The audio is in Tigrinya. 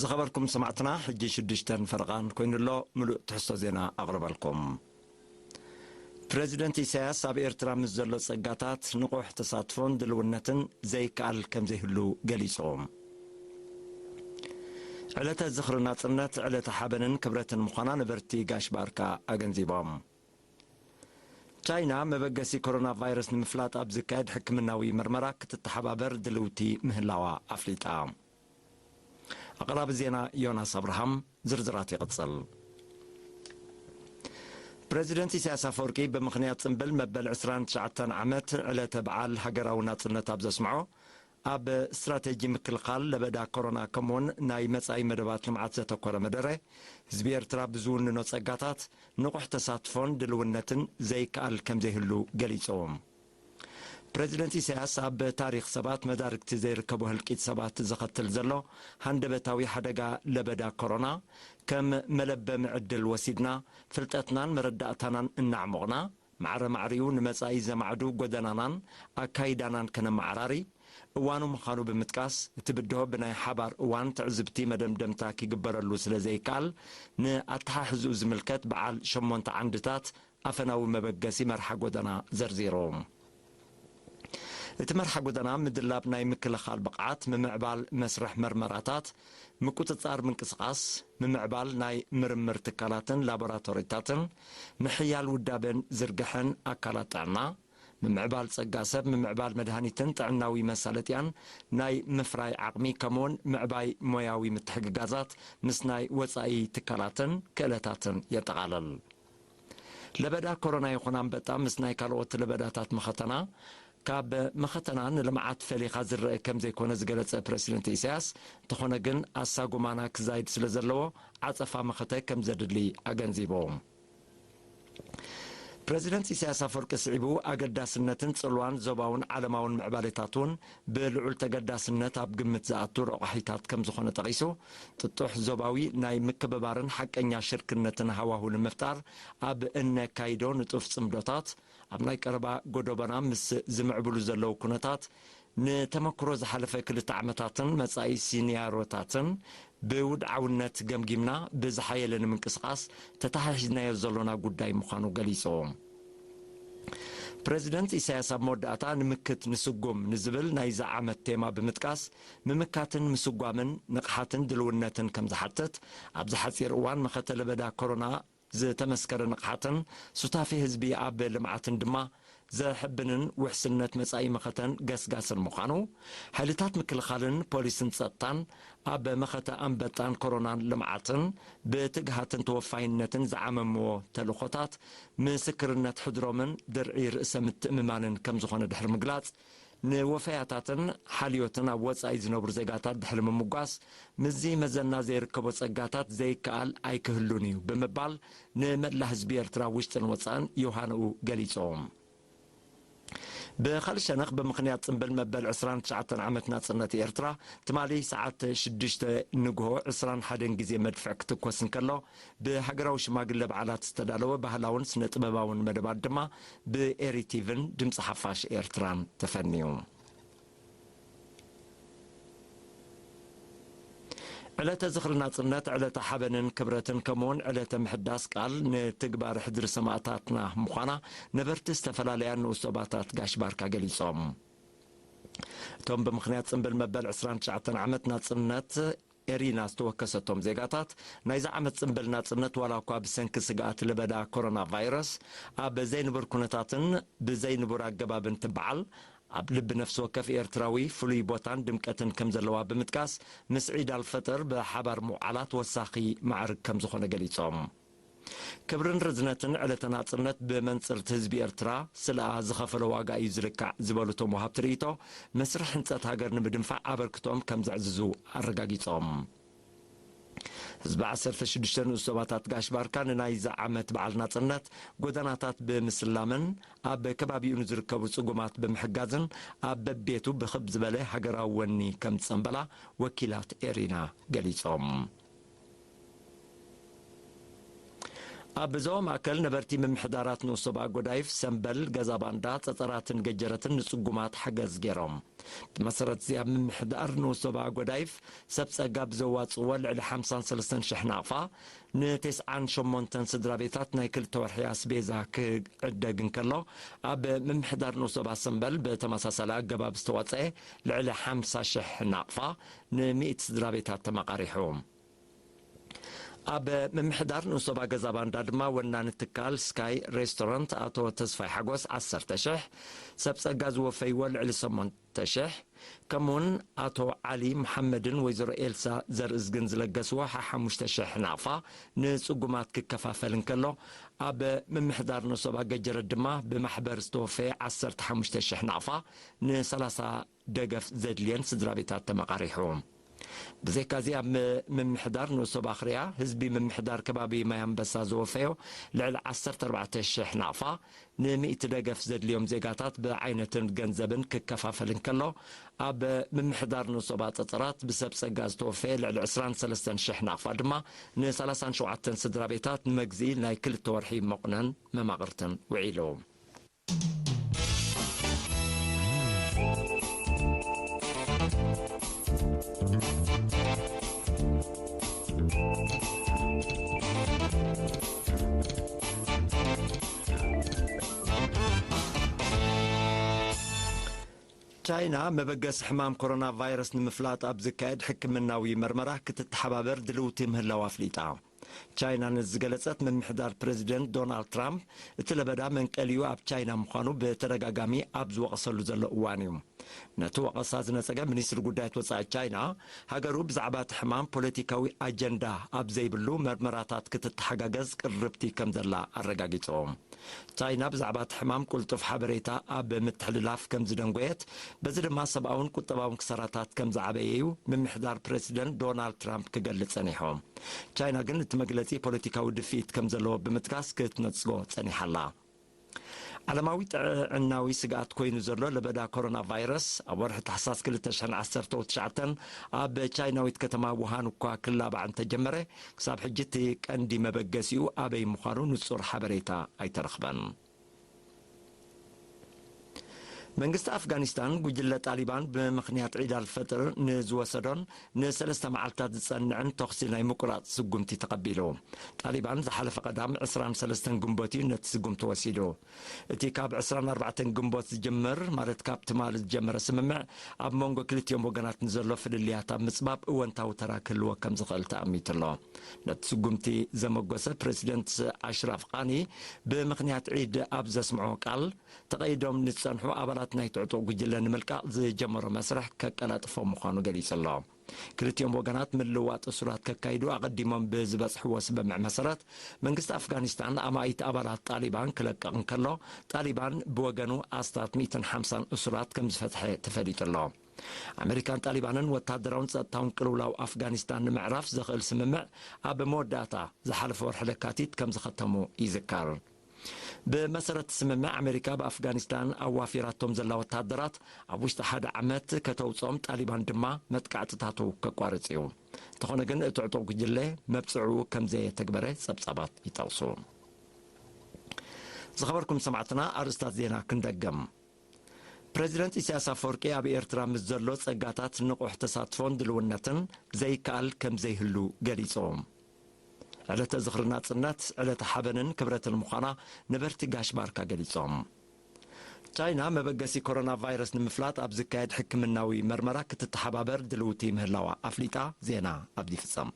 ዝኸበርኩም ሰማዕትና፣ ሕጂ ሽዱሽተን ፈረቓን ኮይኑ ኣሎ። ምሉእ ትሕዝቶ ዜና ኣቕርበልኩም። ፕረዚደንት ኢሳያስ ኣብ ኤርትራ ምስ ዘሎ ጸጋታት ንቑሕ ተሳትፎን ድልውነትን ዘይከኣል ከም ዘይህሉ ገሊጹ። ዕለተ ዝኽሪ ናጽነት ዕለተ ሓበንን ክብረትን ምዃና ነበርቲ ጋሽ ባርካ ኣገንዚቦም። ቻይና መበገሲ ኮሮና ቫይረስ ንምፍላጥ ኣብ ዝካየድ ሕክምናዊ መርመራ ክትተሓባበር ድልውቲ ምህላዋ ኣፍሊጣ። ኣቕራቢ ዜና ዮናስ ኣብርሃም። ዝርዝራት ይቕጽል። ፕረዚደንት ኢሳያስ ኣፈወርቂ ብምኽንያት ጽምብል መበል ዕስራን ትሽዓተን ዓመት ዕለተ በዓል ሃገራዊ ናጽነት ኣብ ዘስምዖ፣ ኣብ ስትራቴጂ ምክልኻል ለበዳ ኮሮና ከምኡውን ናይ መጻኢ መደባት ልምዓት ዘተኮረ መደረ፣ ህዝቢ ኤርትራ ብዝውንኖ ጸጋታት ንቑሕ ተሳትፎን ድልውነትን ዘይከኣል ከም ዘይህሉ ገሊጹ። ፕረዚደንት ኢሳያስ ኣብ ታሪኽ ሰባት መዳርግቲ ዘይርከቦ ህልቂት ሰባት ዘኸትል ዘሎ ሃንደበታዊ ሓደጋ ለበዳ ኮሮና ከም መለበሚ ዕድል ወሲድና፣ ፍልጠትናን መረዳእታናን እናዕሞቕና፣ ማዕረ ማዕሪኡ ንመጻኢ ዘማዕዱ ጎደናናን ኣካይዳናን ከነመዓራሪ እዋኑ ምዃኑ ብምጥቃስ፣ እቲ ብድሆ ብናይ ሓባር እዋን ትዕዝብቲ መደምደምታ ኪግበረሉ ስለ ዘይከኣል፣ ንኣተሓሕዝኡ ዝምልከት በዓል ሸሞንተ ዓንድታት ኣፈናዊ መበገሲ መርሓ ጎደና ዘርዚሩ። እቲ መርሓ ጎደና ምድላብ ናይ ምክልኻል ብቕዓት፣ ምምዕባል መስርሕ መርመራታት፣ ምቁጽጻር ምንቅስቓስ፣ ምምዕባል ናይ ምርምር ትካላትን ላቦራቶሪታትን፣ ምሕያል ውዳበን ዝርግሐን ኣካላት ጥዕና፣ ምምዕባል ጸጋ ሰብ፣ ምምዕባል መድሃኒትን ጥዕናዊ መሳለጥያን ናይ ምፍራይ ዓቕሚ፣ ከምኡውን ምዕባይ ሞያዊ ምትሕግጋዛት ምስ ናይ ወጻኢ ትካላትን ክእለታትን የጠቓልል። ለበዳ ኮሮና ይኹን ኣንበጣ ምስ ናይ ካልኦት ለበዳታት መኸተና፣ ካብ መኸተና ንልምዓት ፈሊኻ ዝረአ ከም ዘይኮነ ዝገለጸ ፕረሲደንት ኢሳያስ፣ እንተኾነ ግን ኣሳጉማና ክዛይድ ስለ ዘለዎ ዓጸፋ መኸተ ከም ዘድሊ ኣገንዚቡ። ፕረዚደንት ኢሳያስ ኣፈወርቂ ስዒቡ፣ ኣገዳስነትን ጽልዋን ዞባውን ዓለማውን ምዕባሌታት እውን ብልዑል ተገዳስነት ኣብ ግምት ዝኣቱ ረቋሒታት ከም ዝኾነ ጠቒሱ፣ ጥጡሕ ዞባዊ ናይ ምክብባርን ሓቀኛ ሽርክነትን ሃዋሁ ንምፍጣር ኣብ እነካይዶ ንጡፍ ጽምዶታት፣ ኣብ ናይ ቀረባ ጎደቦና ምስ ዝምዕብሉ ዘለዉ ኩነታት፣ ንተመክሮ ዝሓለፈ ክልተ ዓመታትን መጻኢ ሲኒያሮታትን ብውድዓውነት ገምጊምና ብዝሓየለ ንምንቅስቓስ ተተሓሒዝናዮ ዘሎና ጉዳይ ምዃኑ ገሊጹ። ፕረዚደንት ኢሳያስ ኣብ መወዳእታ፣ ንምክት ንስጉም ንዝብል ናይዚ ዓመት ቴማ ብምጥቃስ፣ ምምካትን ምስጓምን ንቕሓትን ድልውነትን ከም ዝሓትት፣ ኣብዚ ሓጺር እዋን መኸተ ለበዳ ኮሮና ዝተመስከረ ንቕሓትን ሱታፌ ህዝቢ ኣብ ልምዓትን ድማ ዘሕብንን ውሕስነት መጻኢ መኸተን ገስጋስን ምዃኑ፣ ሓይልታት ምክልኻልን ፖሊስን ጸጥታን ኣብ መኸተ ኣንበጣን ኮሮናን ልምዓትን ብትግሃትን ተወፋይነትን ዝዓመምዎ ተልእኾታት ምስክርነት ሕድሮምን ድርዒ ርእሰ ምትእምማንን ከም ዝኾነ ድሕሪ ምግላጽ፣ ንወፈያታትን ሓልዮትን ኣብ ወጻኢ ዝነብሩ ዜጋታት ድሕሪ ምምጓስ፣ ምስዚ መዘና ዘይርከቦ ጸጋታት ዘይከኣል ኣይክህሉን እዩ ብምባል፣ ንመላ ህዝቢ ኤርትራ ውሽጥን ወጻእን ዮሃንኡ ገሊጾም። ብኻልእ ሸነኽ፣ ብምኽንያት ጽምብል መበል ዕስራን ትሽዓተን ዓመት ናጽነት ኤርትራ፣ ትማሊ ሰዓት ሽዱሽተ ንግሆ ዕስራን ሓደን ግዜ መድፍዕ ክትኮስ እንከሎ፣ ብሃገራዊ ሽማግለ በዓላት ዝተዳለወ ባህላውን ስነ ጥበባውን መደባት ድማ ብኤሪቲቪን ድምፂ ሓፋሽ ኤርትራን ተፈንዩ። ዕለተ ዝኽሪ ናጽነት፣ ዕለተ ሓበንን ክብረትን ከምኡውን ዕለተ ምሕዳስ ቃል ንትግባር ሕድሪ ሰማእታትና ምዃና ነበርቲ ዝተፈላለያ ንኡስ ዞባታት ጋሽ ባርካ ገሊጾም። እቶም ብምኽንያት ጽምብል መበል ዕስራን ትሽዓተን ዓመት ናጽነት ኤሪና ዝተወከሰቶም ዜጋታት፣ ናይዚ ዓመት ጽምብል ናጽነት ዋላ እኳ ብሰንኪ ስግኣት ለበዳ ኮሮና ቫይረስ ኣብ ዘይንቡር ኩነታትን ብዘይንቡር ኣገባብ እንትበዓል፣ ኣብ ልቢ ነፍሲ ወከፍ ኤርትራዊ ፍሉይ ቦታን ድምቀትን ከም ዘለዋ ብምጥቃስ፣ ምስ ዒድ ኣልፈጥር ብሓባር ምውዓላ ተወሳኺ ማዕርግ ከም ዝኾነ ገሊጾም። ክብርን ርዝነትን ዕለተ ናጽነት ብመንጽርቲ ህዝቢ ኤርትራ ስለኣ ዝኸፈሎ ዋጋ እዩ ዝልካዕ ዝበሉ እቶም ወሃብቲ ርእይቶ፣ መስርሕ ህንጸት ሃገር ንምድንፋዕ ኣበርክቶኦም ከም ዘዕዝዙ ኣረጋጊጾም። ህዝቢ ዓሰርተ ሽዱሽተ ንኡስ ዞባታት ጋሽ ባርካ ንናይዚ ዓመት በዓል ናጽነት ጎደናታት ብምስላምን ኣብ ከባቢኡ ንዝርከቡ ጽጉማት ብምሕጋዝን ኣብ በቤቱ ብኽብ ዝበለ ሃገራዊ ወኒ ከም ዝጸንበላ ወኪላት ኤሪና ገሊጾም። ኣብ ዞባ ማእከል ነበርቲ ምምሕዳራት ንኡስ ዞባ ጎዳይፍ፣ ሰምበል፣ ገዛ ባንዳ፣ ጸጸራትን ገጀረትን ንጽጉማት ሓገዝ ገይሮም። ብመሰረት እዚ ኣብ ምምሕዳር ንኡስ ዞባ ጎዳይፍ ሰብ ጸጋ ብዘዋጽእዎ ልዕሊ ሓምሳን ሰለስተን ሽሕ ናቕፋ ንተስዓን ሸሞንተን ስድራ ቤታት ናይ ክልተ ወርሒ ኣስቤዛ ክዕደግ እንከሎ፣ ኣብ ምምሕዳር ንኡስ ዞባ ሰምበል ብተመሳሳሊ ኣገባብ ዝተዋጸኤ ልዕሊ ሓምሳ ሽሕ ናቕፋ ንሚእቲ ስድራ ቤታት ተመቓሪሑ። ኣብ ምምሕዳር ንኡስ ዞባ ገዛ ባንዳ ድማ ወናኒ ትካል ስካይ ሬስቶራንት ኣቶ ተስፋይ ሓጎስ ዓሰርተ ሽሕ፣ ሰብ ጸጋ ዝወፈይዎ ልዕሊ ሸሞንተ ሽሕ፣ ከምኡውን ኣቶ ዓሊ መሓመድን ወይዘሮ ኤልሳ ዘርእዝግን ዝለገስዎ ሓሙሽተ ሽሕ ናቕፋ ንጽጉማት ክከፋፈል እንከሎ፣ ኣብ ምምሕዳር ንኡስ ዞባ ገጀረት ድማ ብማሕበር ዝተወፈየ ዓሰርተ ሓሙሽተ ሽሕ ናቕፋ ንሰላሳ ደገፍ ዘድልየን ስድራ ቤታት ተመቓሪሑ። ብዘይካዚ ኣብ ም-፣ ምምሕዳር ንኡስ ዞባ ኣኽርያ ህዝቢ ምምሕዳር ከባቢ ማይ ኣንበሳ ዝወፈዮ ልዕሊ ዓሰርተ ኣርባዕተ ሽሕ ናቕፋ ንሚእቲ ደገፍ ዘድልዮም ዜጋታት ብዓይነትን ገንዘብን ክከፋፈል እንከሎ፣ ኣብ ምምሕዳር ንኡስ ዞባ ጸጸራት ብሰብ ጸጋ ዝተወፈየ ልዕሊ ዕስራን ሰለስተን ሽሕ ናቕፋ ድማ ንሰላሳን ሸውዓተን ስድራ ቤታት ንመግዝኢ ናይ ክልተ ወርሒ መቑነን መማቕርትን ውዒሉ። ቻይና መበገሲ ሕማም ኮሮና ቫይረስ ንምፍላጥ ኣብ ዝካየድ ሕክምናዊ መርመራ ክትተሓባበር ድልውቲ ምህላዋ ኣፍሊጣ። ቻይና ነዚ ዝገለጸት፣ ምምሕዳር ፕረዚደንት ዶናልድ ትራምፕ እቲ ለበዳ መንቀሊኡ ኣብ ቻይና ምዃኑ ብተደጋጋሚ ኣብ ዝወቐሰሉ ዘሎ እዋን እዩ። ነቲ ወቐሳ ዝነጸገ ሚኒስትሪ ጉዳያት ወጻኢ ቻይና፣ ሃገሩ ብዛዕባ እቲ ሕማም ፖለቲካዊ ኣጀንዳ ኣብ ዘይብሉ መርመራታት ክትተሓጋገዝ ቅርብቲ ከም ዘላ ኣረጋጊጹ። ቻይና ብዛዕባ እቲ ሕማም ቅልጡፍ ሓበሬታ ኣብ ምትሕልላፍ ከም ዝደንጎየት፣ በዚ ድማ ሰብኣውን ቁጠባውን ክሳራታት ከም ዝዓበየ እዩ ምምሕዳር ፕረሲደንት ዶናልድ ትራምፕ ክገልጽ ጸኒሑ። ቻይና ግን እቲ መግለጺ ፖለቲካዊ ድፍኢት ከም ዘለዎ ብምጥቃስ ክትነጽጎ ጸኒሓ ኣላ። ዓለማዊ ጥዕናዊ ስግኣት ኮይኑ ዘሎ ለበዳ ኮሮና ቫይረስ ኣብ ወርሒ ታሕሳስ ክልተ ሽሕን ዓሰርተ ትሽዓተን ኣብ ቻይናዊት ከተማ ውሃን እኳ ክላባዕ እንተጀመረ፣ ክሳብ ሕጂ እቲ ቀንዲ መበገሲኡ ኣበይ ምዃኑ ንጹር ሓበሬታ ኣይተረኽበን። መንግስቲ ኣፍጋኒስታን ጉጅለ ጣሊባን ብምኽንያት ዒድ ኣልፈጥር ንዝወሰዶን ንሰለስተ መዓልታት ዝጸንዕን ተኹሲ ናይ ምቁራጽ ስጉምቲ ተቐቢሉ። ጣሊባን ዝሓለፈ ቀዳም ዕስራን ሰለስተን ግንቦት እዩ ነቲ ስጉምቲ ወሲዱ። እቲ ካብ ዕስራን ኣርባዕተን ግንቦት ዝጅምር፣ ማለት ካብ ትማሊ ዝጀመረ ስምምዕ፣ ኣብ መንጎ ክልቲኦም ወገናት ንዘሎ ፍልልያት ኣብ ምጽባብ እወንታዊ ተራ ክህልዎ ከም ዝኽእል ተኣሚቱ ኣሎ። ነቲ ስጉምቲ ዘመጎሰ ፕረሲደንት ኣሽራፍ ቃኒ ብምኽንያት ዒድ ኣብ ዘስምዖ ቃል፣ ተቐይዶም ንዝጸንሑ ኣባላት ናይቲ ዕጡቕ ጉጅለ ንምልቃቕ ዝጀመሮ መስርሕ ከቀላጥፎ ምዃኑ ገሊጹ ኣሎ። ክልቲኦም ወገናት ምልውዋጥ እሱራት ከካይዱ ኣቐዲሞም ብዝበጽሕዎ ስምምዕ መሰረት፣ መንግስቲ ኣፍጋኒስታን ኣማኢት ኣባላት ጣሊባን ክለቅቕ እንከሎ፣ ጣሊባን ብወገኑ ኣስታት ሚእትን ሓምሳን እሱራት ከም ዝፈትሐ ተፈሊጡ ኣሎ። ኣመሪካን ጣሊባንን ወታደራውን ጸጥታውን ቅልውላው ኣፍጋኒስታን ንምዕራፍ ዘኽእል ስምምዕ ኣብ መወዳእታ ዝሓለፈ ወርሒ ለካቲት ከም ዝኸተሙ ይዝከር። ብመሰረት ስምምዕ፣ ኣመሪካ ብኣፍጋኒስታን ኣዋፊራቶም ዘላ ወታደራት ኣብ ውሽጢ ሓደ ዓመት ከተውጽኦም፣ ጣሊባን ድማ መጥቃዕትታቱ ከቋርጽ እዩ። እንተኾነ ግን፣ እቲ ዕጡቕ ጉጅለ መብጽዕኡ ከም ዘየተግበረ ጸብጻባት ይጠቕሱ። ዝኸበርኩም ሰማዕትና፣ ኣርእስታት ዜና ክንደግም። ፕረዚደንት ኢሳያስ ኣፈወርቂ ኣብ ኤርትራ ምስ ዘሎ ጸጋታት ንቑሕ ተሳትፎን ድልውነትን ዘይከኣል ከም ዘይህሉ ገሊጹ። ዕለተ ዝኽሪ ናጽነት ዕለተ ሓበንን ክብረትን ምዃና ነበርቲ ጋሽ ባርካ ገሊጾም። ቻይና መበገሲ ኮሮና ቫይረስ ንምፍላጥ ኣብ ዝካየድ ሕክምናዊ መርመራ ክትተሓባበር ድልውቲ ምህላዋ ኣፍሊጣ። ዜና ኣብዚ ይፍጸም።